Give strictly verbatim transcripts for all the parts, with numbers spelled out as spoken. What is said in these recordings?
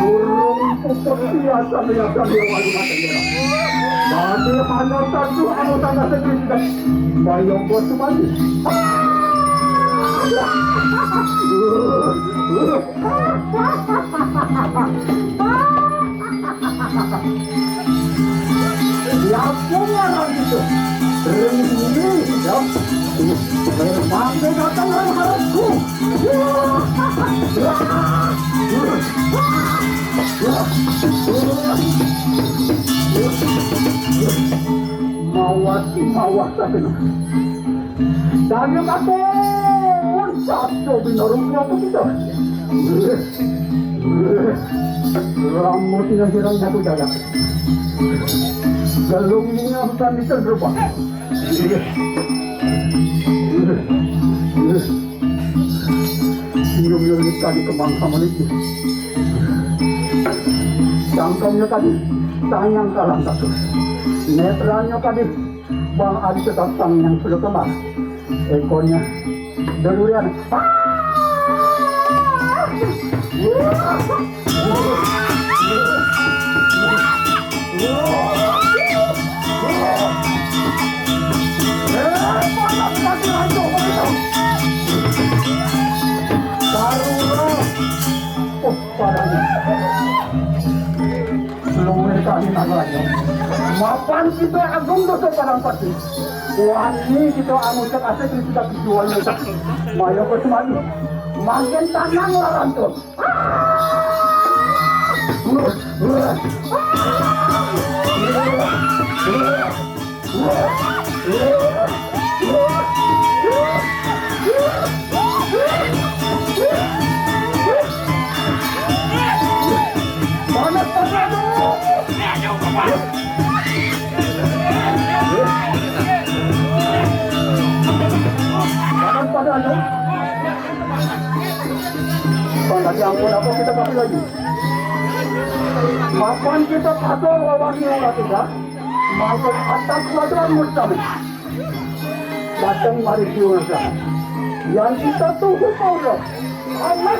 Durung puput biasa melihat dia wali matanya. Tapi hanya satu anggota saja tidak bayang bos mati. Siapa orang itu? Ring ini, ya. Termasuk datang orang harusku. Mawati mawah sakena. Daging aku. Sabdo binaru aku kita. Rambutnya hirang batu jagat. Galungnya hutan di Sendrupa. Senyum-senyum tadi kembang sama itu. Cangkemnya tadi tanyang kalang kasur. Netranya tadi bang adi tetap tanyang sudah kembang. Ekornya delurian. Luwih kali nang lain. Mapan kita agung dosa padang pati. Wani kita anu cek asik di kita tujuan. Mayo ke semadu. Makin tanang larantun. Panas pada aja. Bang, lagi ampun apa kita kasih lagi. Mapan kita kado lawan dia orang kita. Masuk atas kuadran mustahil. Datang mari siung aja. Yang kita tunggu kau dah. Amat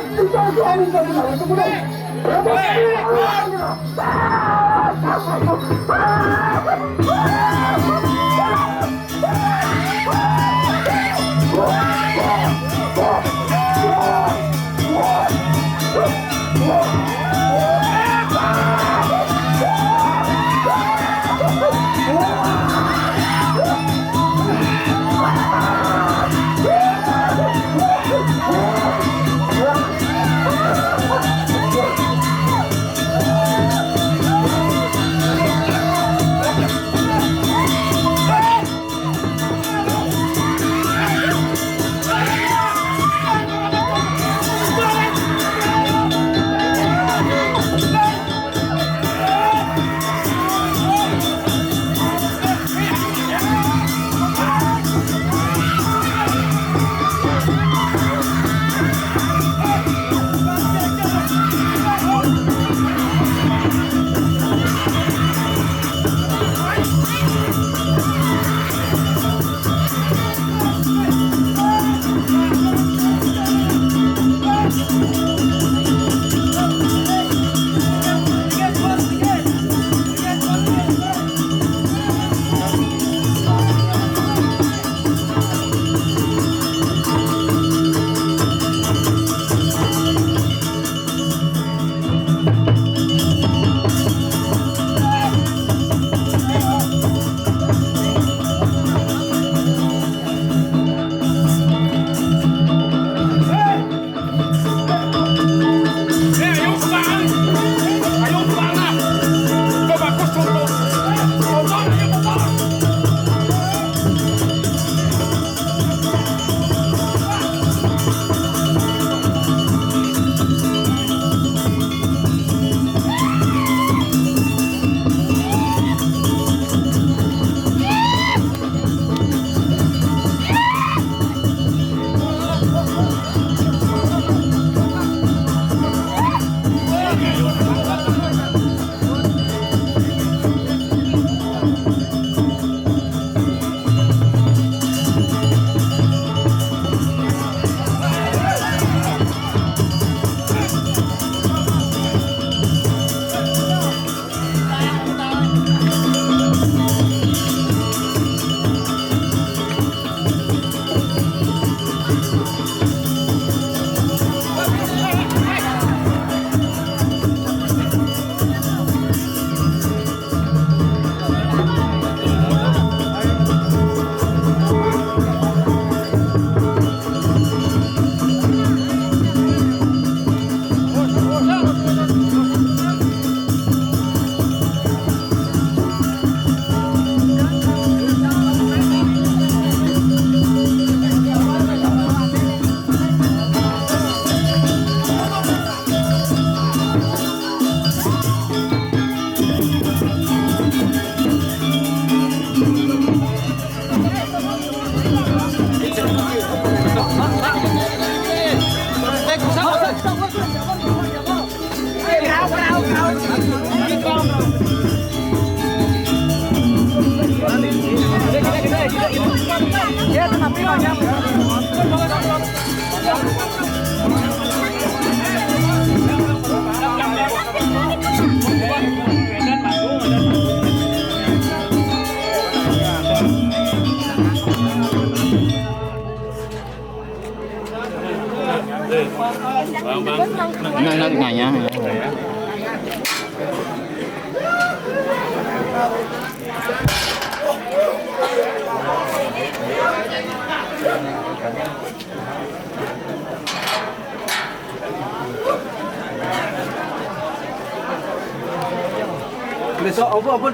Bang, bang. Nah, nah, nah, ya. Besok apa, apa?